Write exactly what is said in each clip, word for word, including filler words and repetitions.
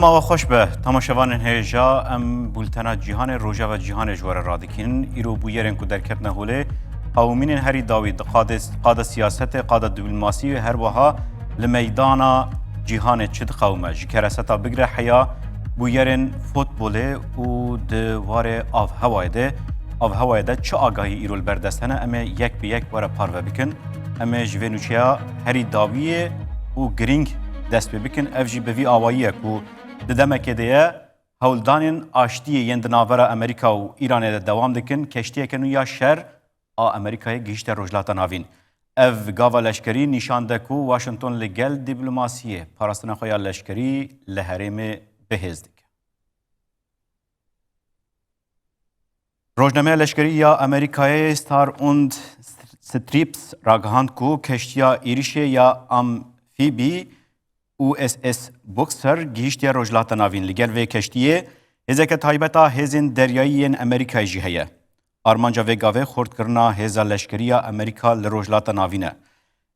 Mawa xweş be, temaşevanên hêja, em bultena cîhanê, rojeva cîhanê ji we re radikînin. Îro bûyerên ku derketine holê, qewimînên herî dawî di qadê, qada siyasetê, qada diplomasî û her wiha li meydana cîhanê çi diqewime. Ji kereseta bigire heya bûyerên futbolê û di warê avhewayê de, avhewayê de çi agahî îro li ber dest hene, em ê yek bi yek we re parve bikin. Em ê ji vê nûçeya herî dawiyê û girîng dest pê bikin. Ev jî bi vî awayî ye ku di demekê de ye, hewldanên aştiyê yên di navbera Amerîka û Îranê de dewam dikin. Keştiyeke nû ya şer a Amerîkayê gihîşte Rojhilata Navîn. Ev gava leşkerî nîşan de ku Washington li gel diplomasiyê parastina xwe ya leşkerî li herêmê bi hêz dike. Rojnameya leşkerî ya Amerîkayê Star und Strips ragihand ku keştiya êrişê ya amfîbî U S S Boxer gihîştiye Rojhilata Navîn. Li gel vê keştiyê hêzeke taybet a hêzên deryayî yên Amerîkayê jî heye. Armanca vê gavê xurtkirina hêza leşkerî ya Amerîka li Rojhilata Navîn e.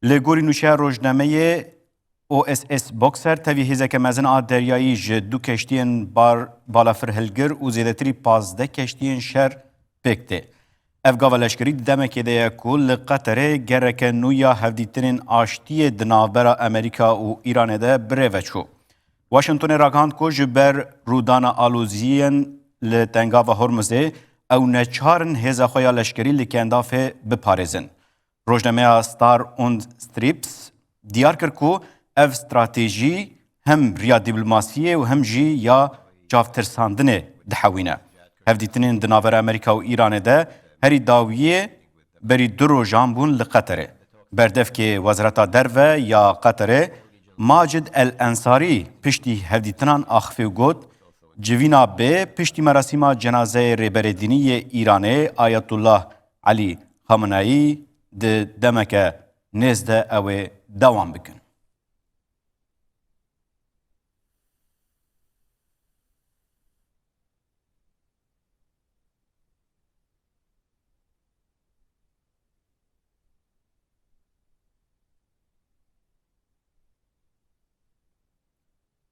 Li gorî nûçeya rojnameyê, U S S Boxer tevî hêzeke mezin a deryayî ji du keştiyên bar, balafir hilgir û zêdetirî pazdeh keştiyên şer pêk tê. Ev gava leşkerî di demekê de ye ku li Qeterê gereke nû ya hevdîtinên aştiyê di navbera Amerîka û Îranê de bi rê ve çû. Washingtonê ragihand ku ji ber rûdana aloziyên li Tengava Hormuzê ew neçar in hêza xwe ya leşkerî li Kendafê biparêzin. Rojnameya Star und Strips diyar kir ku ev stratejî hem riya dîplomasiyê û hem jî ya çavtirsandinê dihewîne. Hevdîtinên di navbera Amerîka û Îranê de herî dawiyê berî du rojan bûn li Qeterê. Berdevkê Wezareta Derve ya Qeterê Macid El Ensarî piştî hevdîtinan axifî û got, civîna bê piştî merasîma cenazeyê rêberê dînî yê Îranê Ayetullah Elî Xameneî di demeke nêz de ew ê dewam bikin.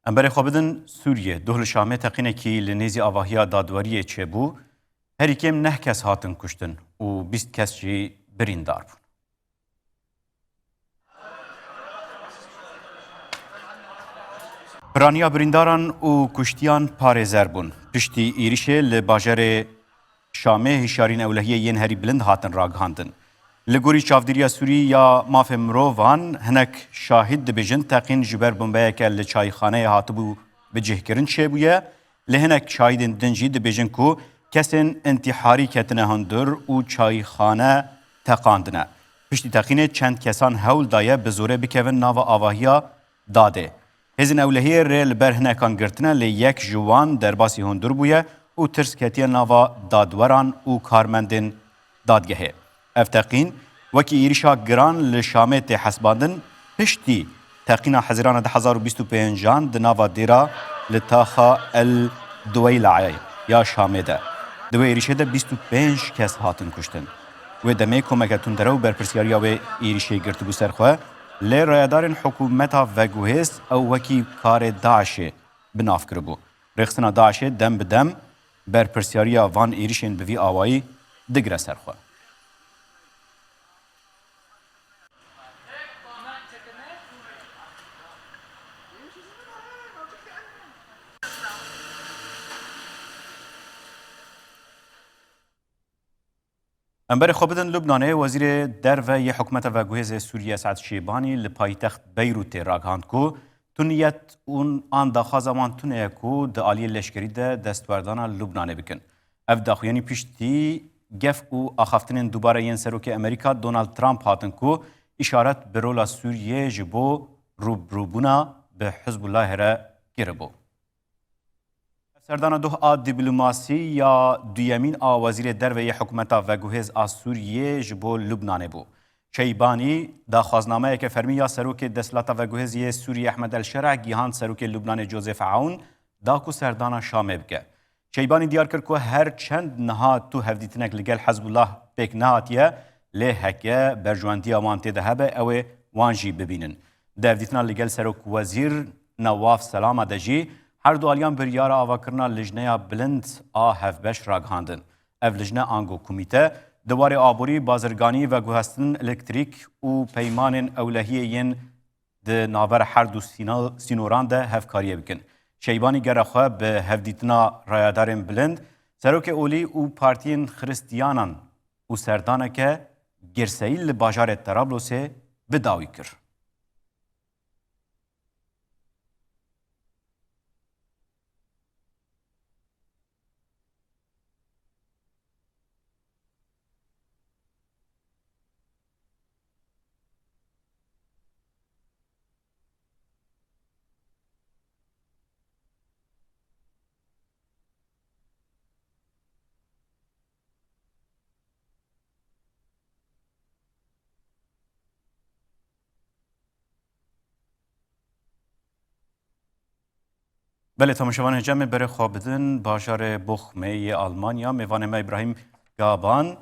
Em berê xwe bidin Sûriyê. Doh li Şamê teqînekî li nêzî avahiya dadweriyê çêbû. Herî kêm neh kes hatin kuştin û bîst kes jî birîndar bûn. Piraniya birîndaran û kuştiyan parêzer bûn. Piştî êrişê li bajarê Şamê hişyarîn ewlehiyê yên herî bilind hatin ragihandin. Li gorî Çavdêriya Sûrî ya Mafê Mirovan, hinek şahîd dibêjin teqîn ji ber bombeyeke li çayxaneyê hatibû bicihkirin çêbûye. Lê hinek şahîdên din jî dibêjin ku kesên întîharî ketine hundir û çayxane teqandine. Piştî teqînê çend kesan hewl daye bi zorê bikevin nava avahiya dadê. Hêzên ewlehiyê rê li ber hinekan girtine, lê yek ji wan derbasî hundir bûye û tirs ketiye nava dadweran û karmendên dadgehê. Ev teqîn wekî êrişa giran li Şamê tê hesibandin, piştî teqîna Hezîrana du hezar û bîst û pêncan di nava dêra li taxa El Duweylayê ya Şamê de. Di wê êrişê de bîst û pênc kes hatin kuştin. Wê demê komeke tundere û berpirsiyariya wê êrişê girtibû ser xwe, lê rayedarên hikûmeta veguhêz ew wekî karê DAIŞê bi nav kiribû. Rêxistina DAIŞê dem bi dem berpirsiyariya van êrişên bi vî awayî digire ser xwe. Em berê xwe bidin Lubnanê. Wezîrê Derve yê hikûmeta veguhêzê Sûriyê Esad Şêbanî li paytext Beyrûtê ragihand ku tu niyet û an daxwaza wan tune ye ku di aliyê leşkerî de destwerdana Lubnanê bikin. Ev daxuyanî piştî gef û axaftinên dubare yên Serokê Amerîka Donald Trump hatin ku îşaret bi rola Sûriyê ji bo rûbirûbûna bi Hizbullahê re kiribû. Serdana doh a dîplomasî ya duyemîn a Wezîrê Derve yê hikûmeta veguhêz a Sûriyê ji bo Lubnanê bû. Şeybanî daxwaznameyeke fermî ya Serokê Desthilata Veguhêz yê Sûriyê Ehmed El Şereh gihand Serokê Lubnanê Joseph Aoun da ku serdana Şamê bike. Şeybanî diyar kir ku her çend niha tu hevdîtinek li gel Hezbullah pêk nehatiye, lê heke berjwendiya wan tê de hebe, ew ê wan jî bibînin. Di hevdîtina li gel Serokwezîr Newaf Selama de jî Her du aliyan biryara avakirina Lijneya Bilind a Hevbeş ragihandin. Ev lijne ango komîte di warê aborî, bazirganî, veguhestin elektrîk û peymanên ewlehiyê yên di navbera her du sîna-, sînoran de hevkariyê bikin. Şeybanî gere xwe bi hevdîtina rayedarên bilind, serokê olî û partiyên xiristiyanan û serdaneke girseyî li bajarê Terablosê bi dawî kir. Belê, temaşevanên hêja, em ê berê xwe bidin bajarê Boxmê yê Almanya. Mêvanê me Îbrahîm Gaban,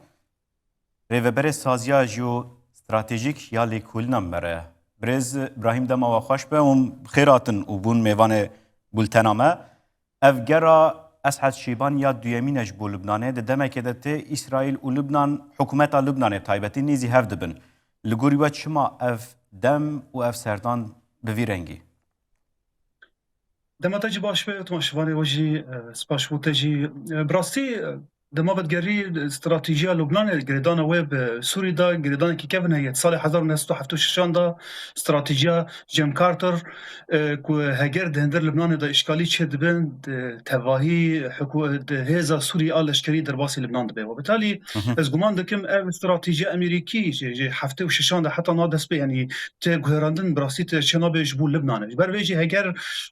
rêveberê Saziya Jeostratejîk ya Lêkolîna me re. Birêz Îbrahîm, dema we xweş be û bi xêr hatin û bûn mêvanê bultena me. Ev gera Es'ed Şîban ya duyemîn e ji bo Lubnanê. Di demekê de tê Îsraîl û Lubnan, hikûmeta Lubnanê taybetî, nêzî hev dibin. Li gorî we çima ev dem û ev serdan bi vî rengî? Dema te jî baş be, temaşevanê we jî, e, spas bo te jî. E, bi rastî, e, dema vedigerî, e, stratejiya Lubnanê, girêdana wê bi Sûrî de, girêdanekî kevin heye. Di salê hezar û neh sed û hevtê û şeşan de stratejiya Jim Carter, e, ku heger di hundir Lubnanê de îşgalî çêdibin, di tevahî hikû-, di hêza Sûrî a leşkerî derbasî Lubnan dibe. Webitalî, Hı hı. ez guman dikim ev stratejiya Amerîkî ji, ji heftê û şeşan de heta niha dest pê, yanî tê guherandin, bi rastî tê çênabe ji bo Libnanê. Ji ber vê jî heger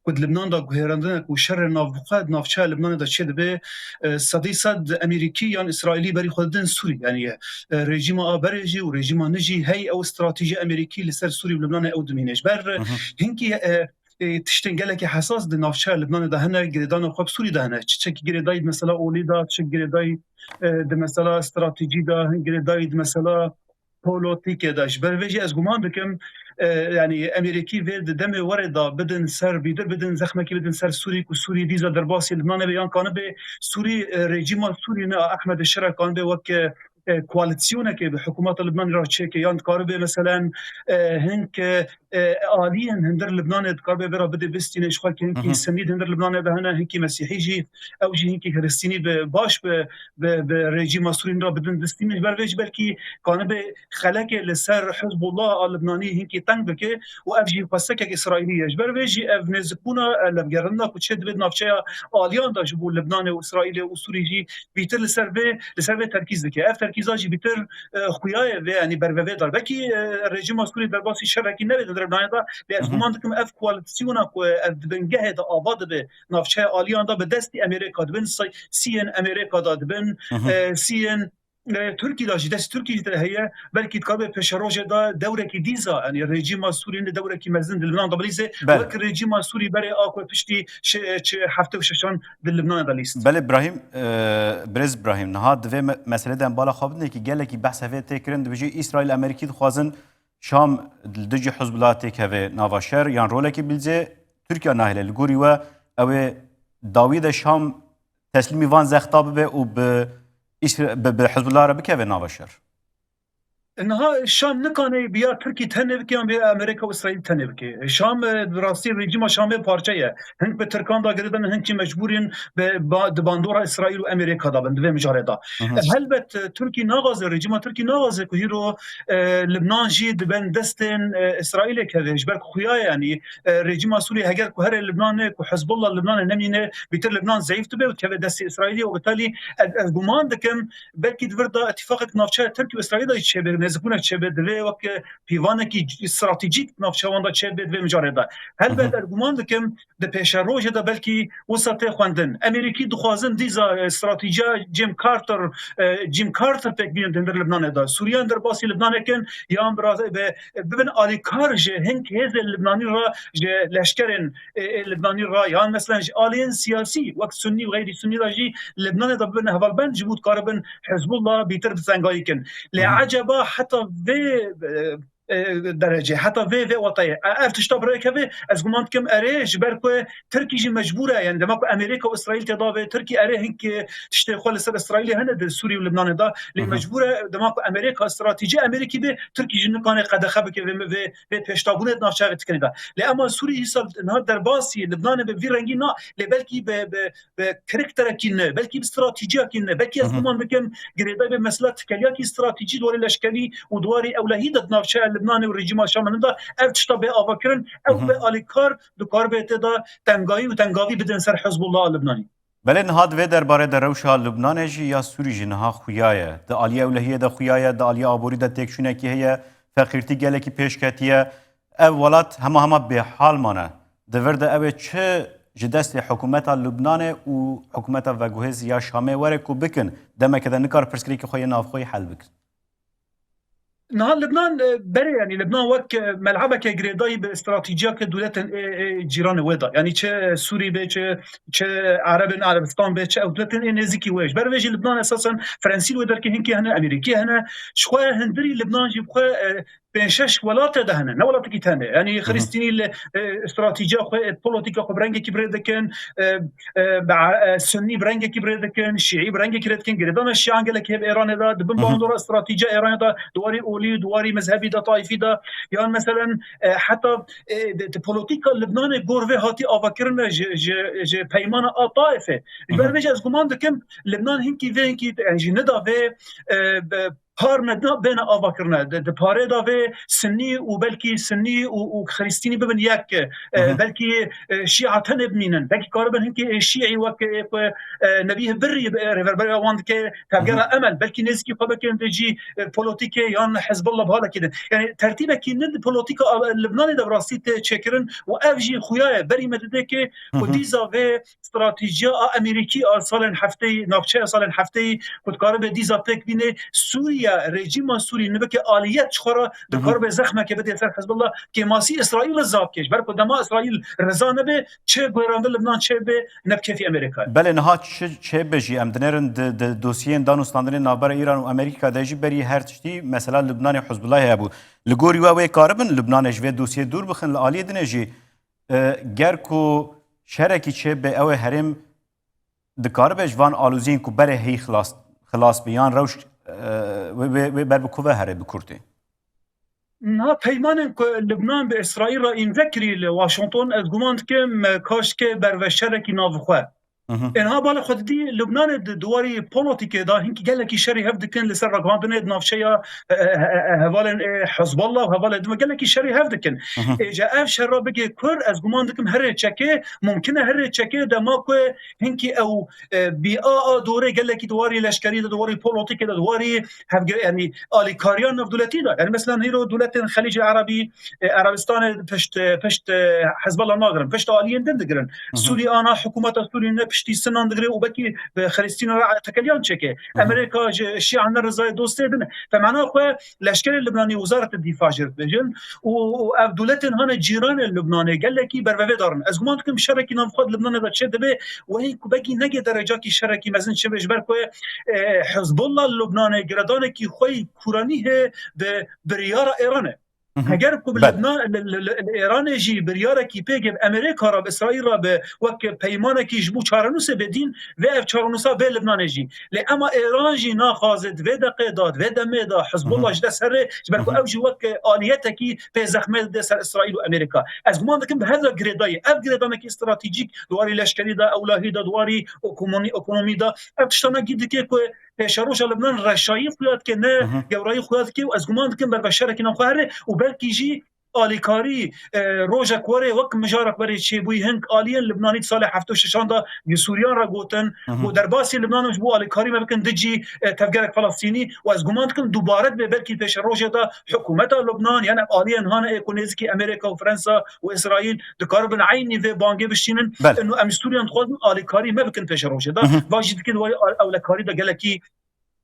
ku di Libnan de guherandinek û şerê navxwe di navçeya Libnanê de çêdibe, e, sedî sed Amerîkî yan Îsraîlî berî xwe didin Sûrî. Yanî, e, rejîma a berê jî û rejîma nû jî hey ew stratejiya Amerîkî li ser Sûrî û Libnanê ew dimîne. Ji ber Hı hı. hinkî, e, e, tiştên gelekî hesas di navçeya Libnanê de hene, girêdana xwe bi Sûrî de hene. Çi çekî girêdayî di mesela olî de, çi girêdayî, e, di mesela stratejî de, hin girêdayî di mesela polotîkê de. Ji ber vê jî ez guman dikim, e, yanî Amerîkî vê di demê werê de bidin ser bîdir, bidin zexmekî bidin ser Sûrî, ku Sûrî dîza derbasî Libnanê be yan kanibe Sûrî, e, rejîma Sûrî ne, Ehmed Şera kanibe wek, e, e, koalîsyonekê bi hikûmeta Libnanê re çêke, yan dikaribe meselen, e, hink, e, e, aliyên hundir Libnanê dikaribe vê re bide bistîne, ji xwe ki Hı hinkî hı. Sinnî di hundir Libnanê de hene, hinkî Mesîhî jî, ew jî hinkî Xiristînî bi, baş bi, bi, bi rejîma Sûrî re bidin bistîne. Ji ber vê jî belkî kanibe xelekê li ser Hizbullah a Libnanî hinkî teng bike û ev jî xwestekek Îsraîlî ye. Ji ber vê jî ev nêzikbûna, e, levgerandina ku çêdibe di navçeya aliyan de ji bo Libnanê û Îsraîlê û Sûrî jî bîtir li ser vê, li ser vê terkîz dike. Ev terkîza jî bîtir, e, xuya ye vê, yanî ber ve vê dar. Belkî, e, rejîma Sûrî derbasî şerekî nebe di Libnanê de, lê ez Hı hı. guman dikim ev koalîsyona ku ev di bingehê de ava dibe navçeya aliyan de bi destî Amerîka dibin, sî-, sîyên Amerîka de dibin, Hı hı. e, sîyên, e, Tirkî de jî, destî Tirkî jî de heye, belkî dikabe pêşerojê de dewrekî dîza, yanî rejîma Sûrî ne dewrekî mezin di Libnan de bilîze, Belê. wek rejîma Sûrî berê a ku piştî şe-, çi heftê û şeşan di Libnanê de lîst. Belê Brahîm, e, birêz Brahîm, niha di vê me-, meselê de em bala xwe bidin, yekî gelekî behsa vê tê kirin, dibêjî Îsraîl, Amerîkî dixwazin Şam li dijî Hizbullah têkeve nava şer yan rolekê bilîze, Tirkiye nahêle. Li gorî we ew ê dawî de Şam teslîmî van zexta bibe û bi Îsra-, bi, bi Hizbullah re bikeve nava şer? Niha Şam nikane bi ya Tirkî tenê bike yan bi Amerîka û Îsraîl tenê bike. Şam, e, bi rastî rejîma Şamê parçe ye. Hink bi Tirkan de girêdin, hink jî mecbûr in bi ba-, di bandora Îsraîl û Amerîka de bin di vê mijarê de. Hı hı. E, helbet, e, Tirkî naxwaze, rejîma Tirkî naxwaze ku hîro, e, Libnan jî di bin destên, e, Îsraîlê keve. Ji ber ku xuya ye, yanî, e, rejîma Sûrî heger ku here Libnanê, ku Hizbullah Libnanê nemîne, bîtir Libnan zeyîf dibe û dikeve destê Îsraîlê û bitalî ez, ez guman dikim belkî di vir de îtîfaqek navçeya Tirkî û Îsraîlê de jî çêbe, nêzikbûnek çêbe, divê wek pîvanekî c-, stratejîk navçeya wan de çêbe di vê mijarê de. Helbet Hı hı. ez guman dikim di pêşerojê de belkî wisa tê xwendin. Amerîkî dixwazin dîza, e, stratejiya Jim Carter, e, Jim Carter pêk bînin di hundir Libnanê de. Sûriyan derbasî Libnanê kin yan bi ra-, bi, bibin alîkar ji hink hêzên Libnanî re, ji leşkerên, e, e, Libnanî re, yan meselen ji aliyên siyasî wek Sunnî û xeyrî Sunnî re jî Libnanê de bibin hevalbend ji bo dikaribin Hizbullah bîtir bi tengayî kin. Lê Hı hı. eceba heta vê, e, e, derecê. Heta vê, vê watayê. E, ev tişta bi rêkeve, ez guman dikim erê, ji ber ku Tirkî jî mecbûr e, yani dema ku Amerîka û Îsraîl tê da vê, Tirkî erê hinkî tiştê xwe li ser Îsraîlê hene di Sûrî û Libnanê da. Lê Hı hı. mecbûr e, dema ku Amerîka stratejî Amerîkî be, Tirkî jî nikane qedexe bike vê, vê, vê pêştabûnê di navçeya vê tikinê de. Lê ema Sûrî hîsa niha derbasî Libnanê bi vî rengî na, lê belkî bi, bi, bi karakterekî ne, belkî bi stratejiyekî ne, belkî ez Hı hı. guman dikim girêdayî be mesela tikeliyakî stratejî di warê leşkerî û di warê ewlehî de di navçeya Libnanê û rejîma Şamê de ev tişta bê avakirin, ew Hı hı. bê alîkar dikaribe tê de tengayî û tengavî bidin ser Hizbullah a Libnanê. Belê niha di vê derbarê de rewşa Lubnanê jî ya Sûrî jî niha xuya ye. Di aliyê ewlehiyê de xuya ye, di aliyê aborî de têkçûnekî heye, feqîrtî gelekî pêş ketiye. Ev welat hema hema bêhal mane. Di vir de ew ê çi ji destê hikûmeta Lubnanê û hikûmeta veguhêz ya Şamê were ku bikin, demeke de nikar pirsgirêkê xwe yê navxweyî hel bikin. Niha Libnan, e, berê, yani Libnan wek, e, melebeke girêdayî bi stratejiyeke dewletên ê, ê cîranê wê de. Yani çi Sûrî be, çi, çi Erebên Erebistan be, çi ew dewletên ê nêzîkî wê. Ji ber vê jî Libnan esasen Frensî li wê derkê hinkê hene, Amerîkî hene. Ji xwe hundirî Libnan jî bi xwe, e, pênc şeş welatê de hene, ne welatekî tenê. Yani Hı hı. Xirîstînî li, e, stratejiya xwe, e, polîtîka xwe bi rengekî bi rê dikin, e, e, be-, e, Sunnî bi rengekî bi rê dikin, Şîî bi rengekî rê dikin, girêdana Şîan gelekî heye Îranê de, di bin Hı hı. bandora stratejiya Îranê de, di warî olî, di warî mezhebî de, taîfî de, yan meselen, e, heta, e, di, di polîtîka Libnanê gor vê hatî avakirin e ji, ji, ji peymana a Taifê. Ji ber Hı hı. vê jî ez guman dikim, Libnan hinkî vê hinkî, yani jî nida vê, e, be-, par ne, bêne avakirine. Di, di parê de vê Sunnî û belkî Sunnî û, û Xirîstînî bibin yek, e, Hı hı. belkî, e, Şîa tenê bimînin. Belkî karibin hinkî, e, Şîî wek, e, ku, e, Nebîh Birrî, e, rêveberê wan dike tevgera Hı hı. Emel. Belkî nêzîkî xwe bikin di cî, e, polotîkê yan Hizbullah bi halekî din. Yani tertîbekî ne di polotîka, e, Libnanê de bi rastî tê çêkirin û ev jî xuya ye. Berî me didê ke Hı ku hı. dîza vê stratejiya a Amerîkî a salên hefteyî, navçeya salên hefteyî, ku dikaribe dîza pêk bîne, Sûriye, rejîma Sûrî nibike aliyet ji xwe re Hı hı. dikaribe zexmeke bide ser Hizbullah, kêmasî Îsraîl riza bike. Ji ber ku dema Îsraîl riza nebe, çi guherandin Libnan çêbe, ne bi kêfî Amerîka ye. Belê niha çi çêbe jî em dinêrin di, di dosyeyên danûstandinê navbera Îran û Amerîka de jî berî her tiştî mesela Libnanê Hizbullah hebû. Li gorî we wê karibin Libnanê ji vê dosyê dûr bixin, li aliyê dinê jî, e, ger ku şerekî çêbe ew ê herêm dikaribe ji van aloziyên ku berê heyî xilas, xilas bi yan rewş, e, wê, wê, wê ber bi ku ve here bi kurtê? Niha peymanên ku Libnan bi Îsraîl re îmze kirî li Washington, ez guman dikim, e, kaşke berve şerekî navxwe. Hı hı. Ê niha bala xwe didî, Libnanê di, di warî polotîkê de hinkî gelekî şerî hev dikin li ser ragihandinê di navçeya, e, e, e, e, hevalên, e, Hizbullah û hevalê din gelekî şerî hev dikin. Hı hı. Ê, ji ev şer re bigê kur, ez guman dikim herê çekê, mumkin e herê çekê dema ku hinkî ew, e, bîa a dorê gelekî di warî leşkerî de, di warî polotîkê de, di warî hevgir-, yani alîkariya navdewletî de. Yani mesela hîro dewletên Xelîcê Erebî, e, Erebistanê pişt, e, pişt, e, Hizbullah nagirin, pişt aliyên din digirin. Hı hı. Sûrî ana hikûmeta Sûrî ne piştî sinan digire û belkî bi Xirîstîna re tekeliyan çêke. Hı hı. Amerîka ji Şîa ne rizayê dostê din. Te mena xwe leşkerê Libnanî, Wezareta Dîfa jê re dibêjin û, û ev dewletên hane cîranê Libnanê gelekî bervevê darin. Ez guman dikim şerekî navxwe di Libnanê de çê dibe û hê ku belkî negê derecakî şerekî mezin çêbe ji ber ku, e, Hizbullah li Libnanê giredanekî xwe yî kûranî heye bi biryara Êranê. Hı hı. Heger ku bi Bel. Libna-, li, li, li, li Êranê jî biryarekî pêk bi Amerîka re, bi Îsraîl re, bi wek peymanekî ji bo çarenûsê bê dîn, vê ev çarenûsa bê Libnanê jî. Lê ema Êran jî naxwaze di vê deqê de, di vê demê de Hizbullah Hı hı. ji dest here, ji ber ku Hı hı. ew jî wek aliyetekî pê zexmê dide ser Îsraîl û Amerîka. Ez guman dikim bi hev de girêdayî, ev girêdanekî stratejîk di warî leşkerî de, ewlehî de, di warî ekonomî, ekonomî de, ev tiştana gî dike ku pêşeroja Libnan reşayî xuya dike, ne Hı hı. gewrayî xuya dike û ez guman dikim berve şerekî navxwe here û belkî jî alîkarî, e, rojek were wek mijarek berê çêbûyî hin aliyên Libnanî di salê heftê û şeşan de ji Sûriyan re gotin Hı hı. ku derbasî Libnan ji bo alîkarî me bikin di cî, e, tevgerek Felestînî û ez guman dikim dubare dibe belkî pêşerojê de hikûmeta Libnan, yani aliyên hane ê ku nêzikî Amerîka û Fransa û Îsraîl dikaribin eynî vê bangê bişînin. Bel. Ino em ji Sûriyan dixwazin alîkarî me bikin pêşerojê de. Hı hı. Va jî dikin warî ewlekarî de gelekî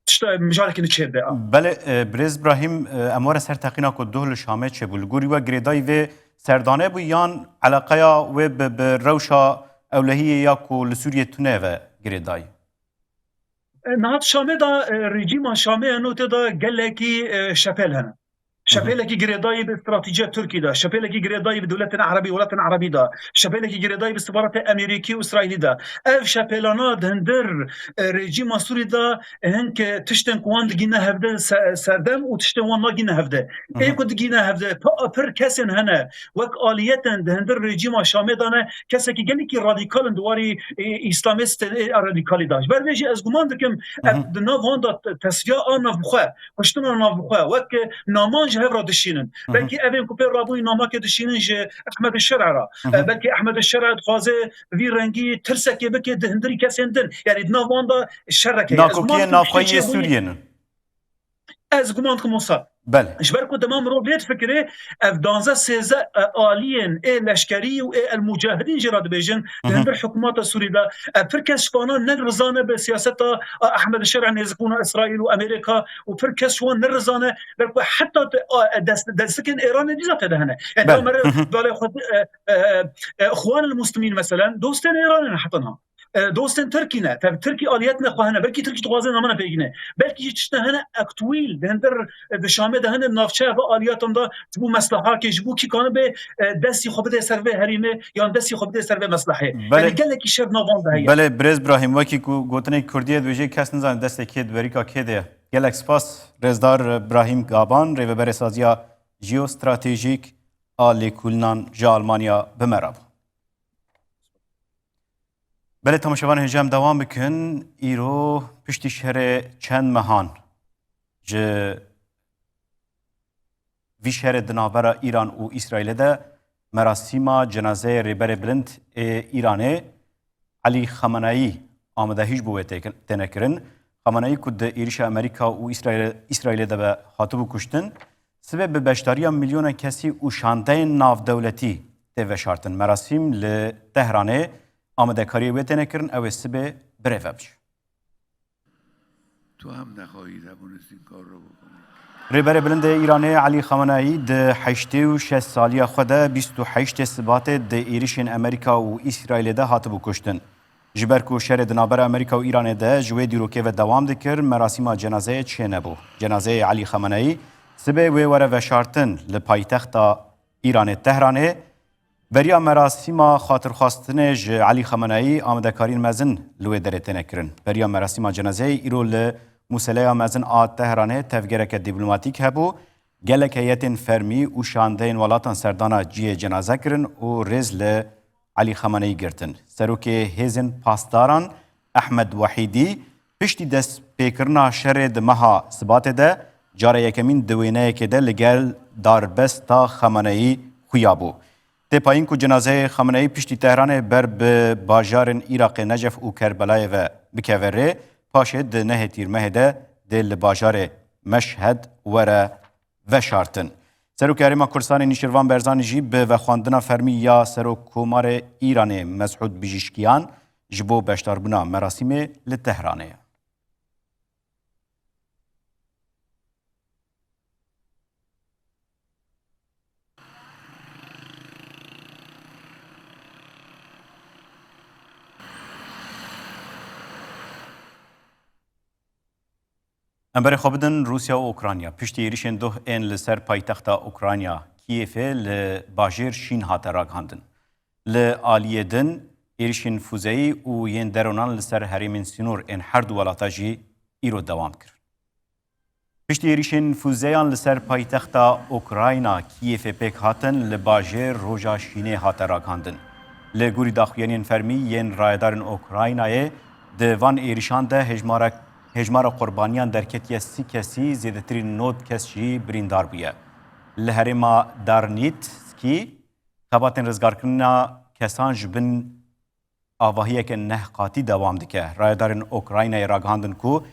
tişta mijarekî li çêbe. Belê, e, birêz Brahîm, e, em were ser teqîna ku duh li Şamê çêbû. Li gorî we girêdayî vê serdane bû yan eleqeya wê bi, bi rewşa ewlehiyê ya ku li Sûriyê tune ve girêdayî? E, niha di Şamê de, e, rejîma Şamê eno tê de gelekî, e, şepêl hene. Şepêlekî girêdayî bi stratejiya Tirkî de, şepêlekî girêdayî bi dewletên Erebî, welatên Erebî de, şepêlekî girêdayî bi istixbaratê Amerîkî û Îsraîlî de. Ev şepêlana di hindir, e, rejîma Sûrî de, e, hin ke tiştên ku wan digîne hevde se-, serdem û tiştên wan nagîne hevde. Ê ku digîne hevde, pa-, pir kesên hene, wek aliyetên di hindir rejîma Şamê de ne, kesekî gelekî radîkal in di warî, e, îslamistên ê radîkalî de. Ji ber vê jî ez guman dikim, ev di nav wan de te-, tesfiya a navbixwe, kuştina navbixwe, wek naman ji hev re dişînin. Belkî evên ku pê rabûyî namakê dişînin ji Ehmed Şer'a re. E, belkî Ehmed Şer'a dixwaze vî rengî tirsekê bike di hindirî kesên din. Yanî di nav wan de şerek heye. Ez guman Nakokiyên dikim navxweyî yê çêbûyî Sûriyê ne. Ez guman dikim wisa. Belê. Ji ber ku dema mirov lê difikire, ev danzdeh sêzdeh, e, aliyên ê leşkerî û ê El Mucahidîn jê re dibêjin, di hindir hikûmeta Sûrî de, e, pir kes ji wana ne riza ne bi siyaseta, e, Ehmed Şer'a nêzikbûna Îsraîl û Amerîka û pir kes ji wan ne riza ne, belku heta te, a, e, dest-, destikên Îranê dîsa tê de hene. Yani Belê. Amere, belê xwe, e, e, e, Xwan el Muslimîn meselen, dostên Îranê ne heta niha. E, dostên Tirkî ne. Tabi Tirkî aliyet ne xwe hene. Belkî Tirkî dixwaze namana pêgine. Belkî jî tiştine hene aktuîl, di hindir, e, di Şamê de hene navçeya ve aliyatan de ji bo meslehakê, ji bo kî kanibe, e, destî xwe bide ser vê herêmê, yan destî xwe bide ser vê meslehê. Belê. Yani gelekî şer navan de heye. Belê, birêz Brahîm, wekî ku gotinê Kurdiyê dibêje, kes nizane destê kê di berîka kê de ye. Gelek spas, rêzdar Brahîm Gaban, rêveberê saziya jeostratejîk a lêkolînan ji Almanya bi me re bû. Belê temaşevanên hêja em dewam bikin. Îro piştî şerê çend mehan ji vî şerê di navbera Îran û Îsraîlê de merasîma cenazeyê Rêberê Bilind ê Îranê Elî Xameneyî amadehî ji bo wê tê-, têne kirin. Xameneyî ku di êrişa Amerîka û Îsraîlê, Îsraîlê de be hatibû kuştin, sibê bi beşdariya milyonan kesî û şandeyên navdewletî tê veşartin. Merasîm li Tehranê amadekariyê wê têne kirin, ew ê sibê birêve bibî. تو هم نخواهی توانست این کار را بکنی. Rêberê Bilind ê Îranê Elî Xameneyî di heştê û şeş saliya xwe de bîst û heştê Sibatê di êrişên Amerîka û Îsraîlê de hatibû kuştin. Ji ber ku şerê di navbera Amerîka û Îranê de ji wê dîrokê ve dewam dikir, merasîma cenazeyê çênebû. Cenazeyê Elî Xameneyî sibê wê were veşartin li paytexta Îranê Tehranê. Beriya merasîma xatirxwestinê ji Elî Xameneyî amadekariyên mezin li wê derê têne kirin. Beriya merasîma cenazeyê îro li Museleya Mezin a Tehranê tevgereke dîplomatîk hebû. Gelek heyetên fermî û şandeyên welatan serdana cihê cenaze kirin û rêz li Elî Xameneyî girtin. Serokê Hêzên Pasdaran Ehmed Wehîdî piştî destpêkirina şerê di meha Sibatê de cara yekemîn di wêneyekê de li gel darbesta Xameneyî xuya bû. Tê payîn ku cenazeyê Xameneyî piştî Tehranê ber bi bajarên Iraqê Necef û Kerbelayê ve bikeve rê, paşê di nehê Tîrmehê de dê li bajarê Meşhed were veşartin. Serokê Herêma Kurdistanê Nîşirvan Barzanî jî bi vexwendina fermî ya Serokkomarê Îranê Mesûd Pijîşkiyan ji bo beşdarbûna merasîmê li Tehranê ye. Em berê xwe bidin Rûsya û Ukrayna. Piştî êrişên duh ên li ser paytexta Ukrayna Kîyevê li bajêr şîn hate ragihandin. Li aliyê din êrişên fuzeyî û yên deronan li ser herêmên sînor ên her du welata jî îro dewam kir. Piştî êrişên fûzeyan li ser paytexta Ukrayna Kîyevê pêk hatin, li bajêr roja şînê hate ragihandin. Li gorî daxuyaniyên fermî yên rayedarên Ukraynayê, di van êrişan de hêjmara, hêjmara qurbaniyan derketiye sî kesî, zêdetirî nod kes jî birîndar bûye. Li herêma Darnitskî xebatên rizgarkirina kesan ji bin avahiyeke neh qatî dewam dike. Rayedarên Ukraynayê ragihandin ku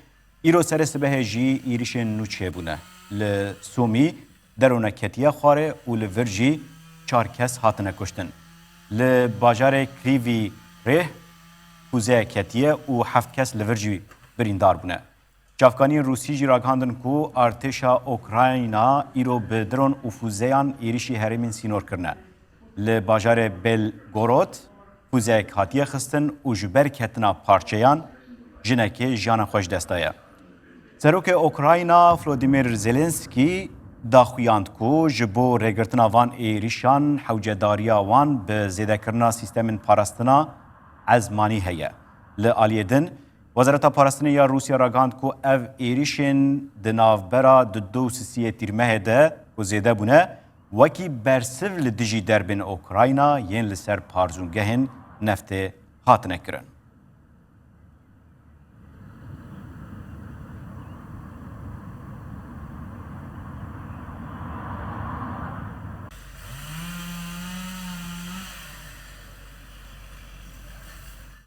îro serê sibehê jî êrişên nû çêbûne. Li Sumî derone ketiye xwarê û li vir jî çar kes hatine kuştin. Li bajarê Krîvî Rêh fûzeyek ketiye û heft kes li vir jî birîndar bûne. Çavkaniyên Rûsî jî ragihandin ku artêşa Ukrayna îro bi dron û fûzeyan êrişî herêmên sînor kirine. Li bajarê Belgorod fûzeyek hatiye xistin û ji ber ketina parçeyan jinekê jiyana xwe ji dest daye. Serokê Ukrayna Volodymyr Zelensky daxuyand ku ji bo rêgirtina van êrîşan hewcedariya wan bi zêdekirina sîstemên parastina ezmanî heye. Li aliyê din, Wezareta Parastinê ya Rûsya ragihand ku ev êrîşên di navbera dudu û sisiyê Tîrmehê de ku zêde bûne, wekî bersiv li dijî derbên Ukrayna yên li ser parzûngehên neftê hatine kirin.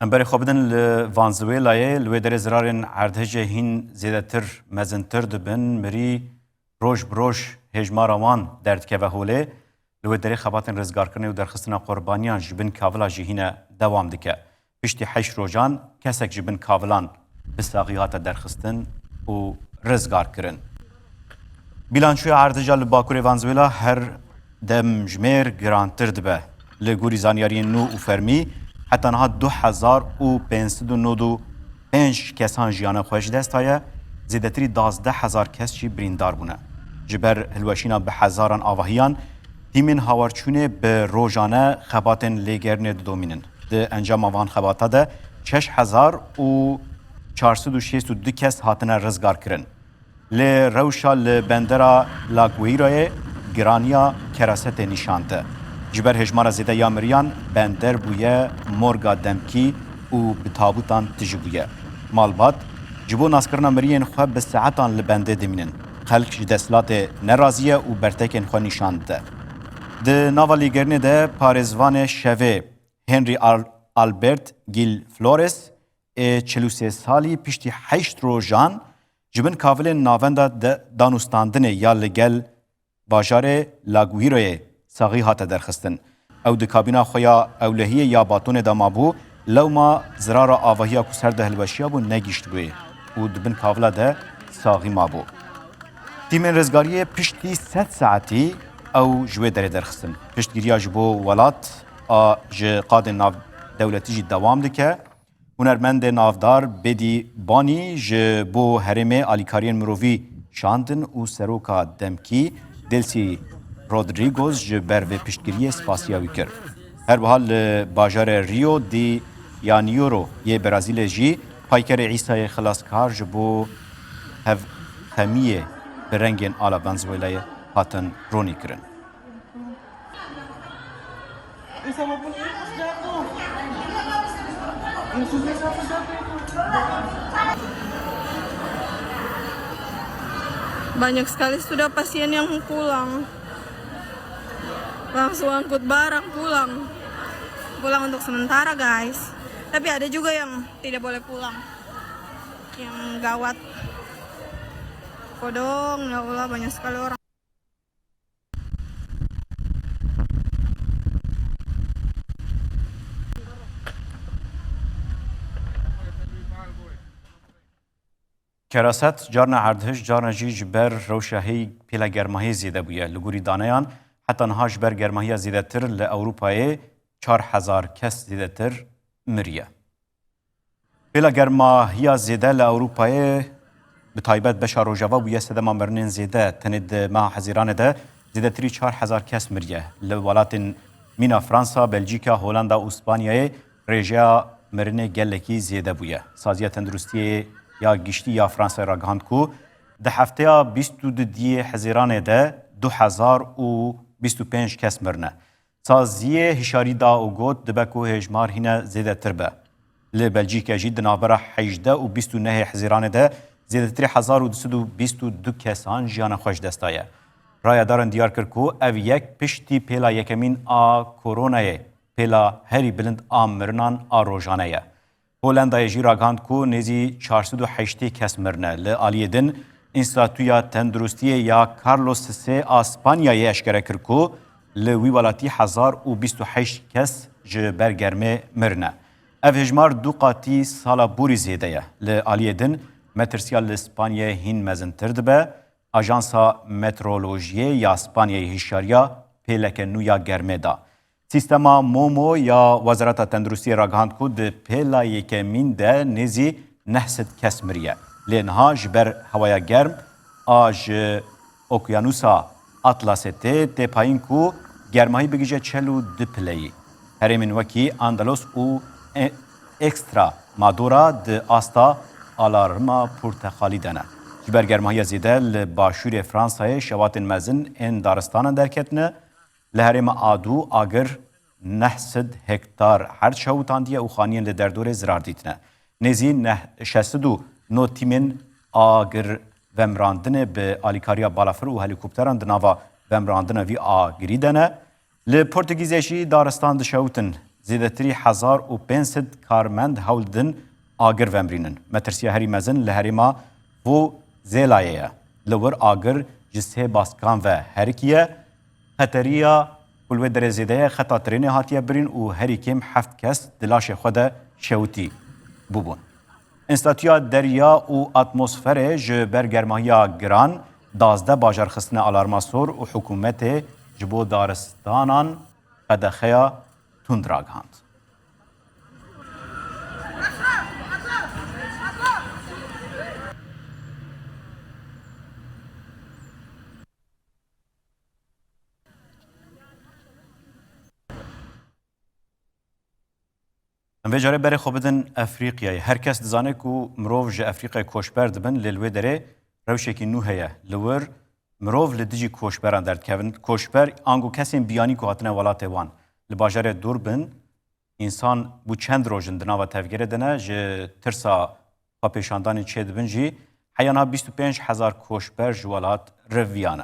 Em berê xwe bidin li Venezuelayê. Li wê derê zirarên erdhejê hîn zêdetir, mezintir dibin. Mirî roj bi roj hêjmara wan derdikeve holê. Li wê derê xebatên rizgarkirinê û derxistina qurbaniyan ji bin kavila jî hîne dewam dike. Piştî heşt rojan kesek ji bin kavilan bi saxî hate derxistin û rizgar kirin. Bîlançoya erdheja li Bakurê Venezuela her demjimêr girantir dibe. Li gorî zanyariyên nû û fermî, heta niha du hezar û pênc sed û nod û pênc kesan jiyana xwe ji dest daye, zêdetirî duwazdeh hezar kes jî birîndar bûne. Ji ber hilweşîna bi hezaran avahiyan, tîmên hawarçûnê bi rojane xebatên lêgerînê didomînin. Di encama van xebata de şeş hezar û çar sed û şêst û du kes hatine rizgarkirin. Lê rewşa li bendera La Guaira'yê giraniya kerasetê nîşan de. Ji ber hêjmara zêde ya miriyan, bender bûye morga demkî û bi tabûtan tijî bûye. Malbat ji bo naskirina miriyên xwe bi saetan li bendê dimînin. Xelk ji desthilatê nerazî ye û bertekên xwe nîşan dide. Di nava lêgerînê de parêzvanê şevê Henry Al-, Albert Gil Flores ê çil û sê salî piştî heşt rojan ji bin kavilên Navenda de danûstandinê ya li gel bajarê La Guiroyê saxî hate derxistin. Ew di kabîna xwe ya ewlehiyê ya batonê de mabû, lewma zirara avahiya ku ser de hilweşiya bû negihiştibûyê û di bin kavila de saxî mabû. Tîmên rizgariyê piştî sed saetî ew ji wê derê derxistin. Piştgiriya ji bo welat a ji qadên navdewletî jî dewam dike. Hunermendê navdar Bedi Bani ji bo herêmê alîkariyên mirovî şandin û seroka demkî Delcy Rodriguez ji ber vê piştgiriyê spasiya wî kir. Her wiha li bajarê Rio de Janeiro yê Brazîlê jî paykerê Îsayê Xilaskar ji bo hevxemiyê bi rengên ala Venezuelayê hatin ronîkirin. Banyak sekali sudah pasien yang pulang. Langsung angkut barang pulang. Pulang untuk sementara, guys. Tapi ada juga yang tidak boleh pulang. Yang gawat. Kodong, ya Allah, banyak sekali orang. Keraset, carna erdhej, carna jî ji ber rewşa hêy pêla germahiyê zêde bûye. Li gorî daneyan, heta niha ji ber germahiya zêdetir li Ewropayê çar hezar kes zêdetir miriye. Pêla germahiya zêde li Ewropayê, bi taybet beşa rojava bûye sedema mirinên zêde. Tenê di meha Hezîranê de zêdetirî çar hezar kes miriye. Li welatên mîna Fransa, Belcîka, Holanda û Spanyayê rêjeya mirinê gelekî zêde bûye. Saziya Tenduristiyê ya Giştî ya Fransayê ragihand ku di hefteya bîst û duyê Hezîranê de du hezar û bîst û pênc kes mirine. Saziyê hişyarî da û got, dibe ku hêjmar hîne zêdetir be. Li Belcîke jî di navbera hejdeh û bîst û nehê Hezîranê de zêdetirî hezar û du sed û bîst û du kesan jiyana xwe ji dest daye. Rayedaran diyar kir ku ev yek piştî pêla yekemîn a koronayê, pêla herî bilind a mirinan a rojane ye. Holendayê jî ragihand ku nêzî çar sed û heştê kes mirine. Li aliyê din, Înstîtuya Tenduristiyê ya Carlos Sê a Spanyayê eşkere kir ku li wî welatî hezar û bîst û heşt kes ji ber germê mirine. Ev hêjmar du qatî sala borî zêde ye. Li aliyê din, metirsiya li Spanyayê hîn mezintir dibe. Ajansa Meteorolojiyê ya Spanyayê hişyariya pêleke nû ya germê da. Sîstema MOMO ya Wezareta Tenduristiyê ragihand ku di pêla yekemîn de nêzî neh sed kes miriye. Lê niha ji ber hewaya germ a ji Okyanusa Atlasê tê têpayîn ku germahî bigihîje çel û du pileyî. Herêmên wekî Andalos û E-, Extremadura di asta alarma portexalî de ne. Ji ber germahiya zêde li başûrê Fransayê şewatên mezin ên daristanan derketine. Li herêma Adû agir neh sed hektar erd şewitandî ye û xaniyên li derdorê zirar dîtine. Nêzî neh-, şeş sed û nod tîmên agir vemirandinê bi alîkariya balafir û helîkopteran di nava vemirandina vî agirî de ne. Li Portugîzê jî daristan dişewitin. Zêdetirî hezar û pênc sed karmend hewl didin agir vemirînin. Metirsiya herî mezin li herêma Vozelayê ye. Li wir agir ji sê baskan ve herikiye. Xeteriya ku li wê derê zêde ye, xeta trênê hatiye birîn û herî kêm heft kes di laşê xwe de şewitî bûbûn. Înstatuya derya û atmosferê ji ber germahiya giran duwazdeh bajar xistine alarma sor û hikûmetê ji bo daristanan qedexeya tund ragihand. Em vê carê berê xwe bidin Efrîqyayê. Her kes dizane ku mirov ji Efrîqyayê koçber dibin, lê li wê derê rewşekî nû heye. Li wir mirov li dijî koçberan derdikevin. Koçber ango kesên biyanî ku hatine welatê wan. Li bajarê Durbin, însan bû çend roj in di nava tevgerê de ne, ji tirsa xwepêşandanên çêdibin jî, heya niha bîst û pênc hezar koçber ji welat reviyane.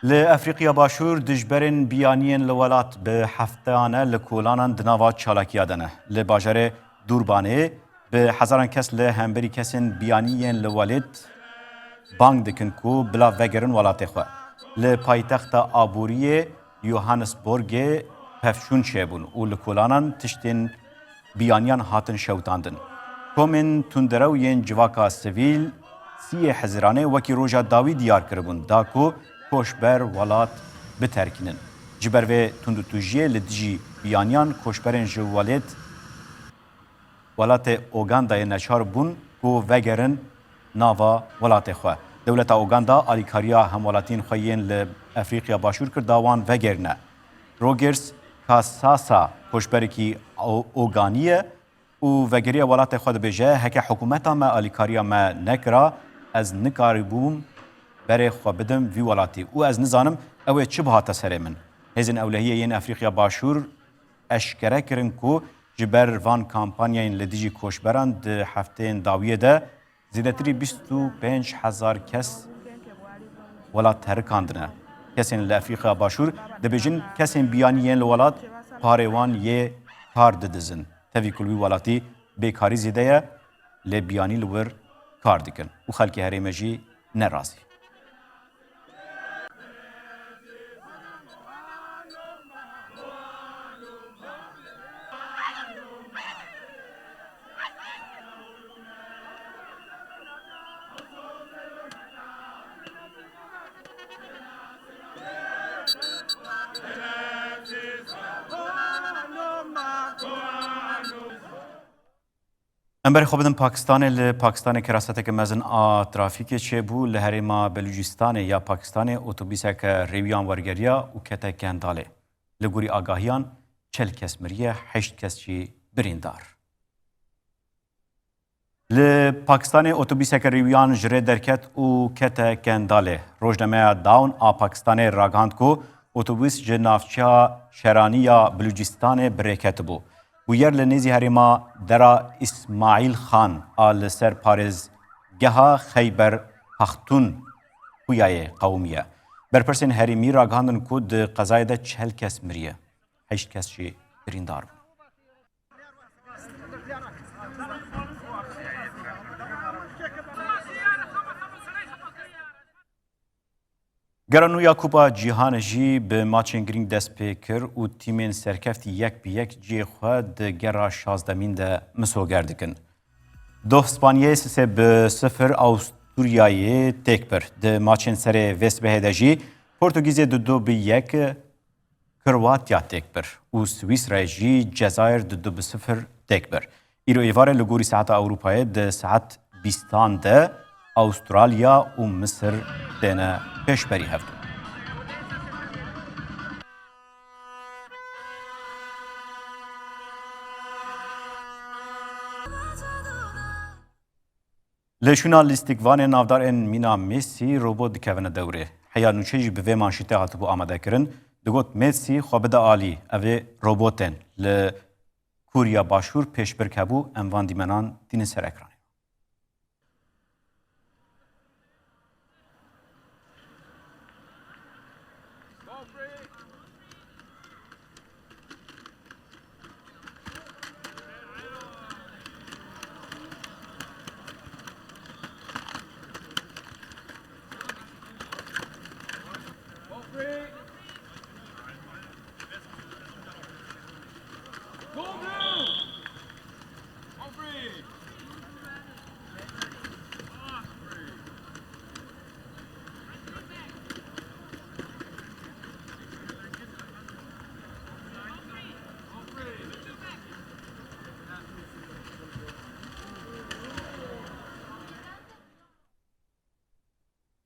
Li Efrîqya Başûr dijberên biyaniyên li welat bi hefteyan e li kolanan di nava çalakiya de ne. Li bajarê Durbanê bi hezaran kes li hemberî kesên biyanî yên li welêt bang dikin ku bila vegerin welatê xwe. Li paytexta aboriyê Johannesburgê pevçûn çêbûn û li kolanan tiştên biyaniyan hatin şewitandin. Komên tundrew yên civaka sivîl siyê Hizîranê wekî roja dawî diyar kiribûn, da ku koçber welat biterkînin. Ji ber vê tundûtûjiyê li dijî biyaniyan koçberên ji welêt welatê Ugandayê neçar bûn ku vegerin nava welatê xwe. Dewleta Uganda alîkariya hemwelatiyên xwe yên li Efrîqya Başûr kir da wan vegerîne. Rogers Kasasa koçberekî O-, Oganî ye û vegeriya welatê xwe dibêje, heke hikûmeta me alîkariya me nekira, ez nikaribûm berê xwe bidim vî welatî û ez nizanim ew ê çi bihata serê min. Hêzên ewlehiyê yên Efrîqya Başûr eşkere kirin ku ji ber van kampanyayên li dijî koçberan di hefteyên dawiyê de zêdetirî bîst û pênc hezar kes welat terikandine. Kesên li Efrîqya Başûr dibêjin, kesên biyanî yên li welat parê wan yê kar didizin. Tevî ku li wî welatî bêkarî zêde ye, lê biyanî li wir kar dikin û xelkê herêmê jî ne razî. Em berê xwe bidin Pakistanê. Li Pakistanê keraseteke mezin a trafîkê çêbû. Li herêma Belûcistanê ya Pakistanê otobuseke rêwiyan wergeriya û kete kendalê. Li gorî agahiyan çel kes miriye, heşt kes jî birîndar. Li Pakistanê otobuseke rêwiyan ji rê derket û kete kendalê. Rojnameya Dawn a Pakistanê ragihand ku otobus ji navçeya Şeranî ya Bilûcistanê bi rê ketibû. Bûyer li nêzî herêma Dera Îsmaîl Xan a li ser parêzgeha Xeyber Paxtun Xuyayê qewimiye. Berpirsên herêmî ragihandin ku di qezayê de çel kes miriye, heşt kes jî birîndar bûn. Gera nû ya Kupa Cîhanê jî bi maçên girîng dest pê kir û tîmên serkeftî yek bi yek cihê xwe di gera şazdemîn de misoger dikin. Doh Spanyayê sisê bi sifir Avusturyayê têk bir. Di maçên serê vê sibehê de jî Portugîzê du du bi yek Kroatya têk bir û Swîsrayê jî Cezayir du du bi sifir têk bir. Îro êvarê li gorî saeta Ewropayê di saet bîstan de Avustralya û Misir têne pêşberî hevdû. Li şûna lîstikvanên navdar ên mîna Messi robot dikevine dewrê. Heya nûçe jî bi vê manşîtê hatibû amadekirin. Digot, Messi xwe bide alî, ev ê robotên li Kûriya Başûr pêşbirk hebû, em van dîmenan tînin ser ekranê.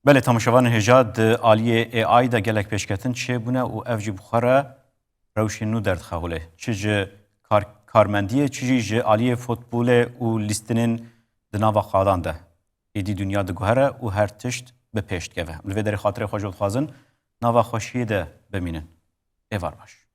Belê, temaşevanên hêja, di aliyê A I de gelek pêşketin çêbûne û ev jî bi xwe re rewşên nû derdixe holê. Çi ji kar-, karmendiyê, çi jî ji aliyê futbolê û lîstinên di nava qadan de. Êdî dinya diguhere û her tişt bi pêş dikeve. Li vê derê xatirê xwe ji we dixwazin nava xweşiyê de bimînin. Êvar baş.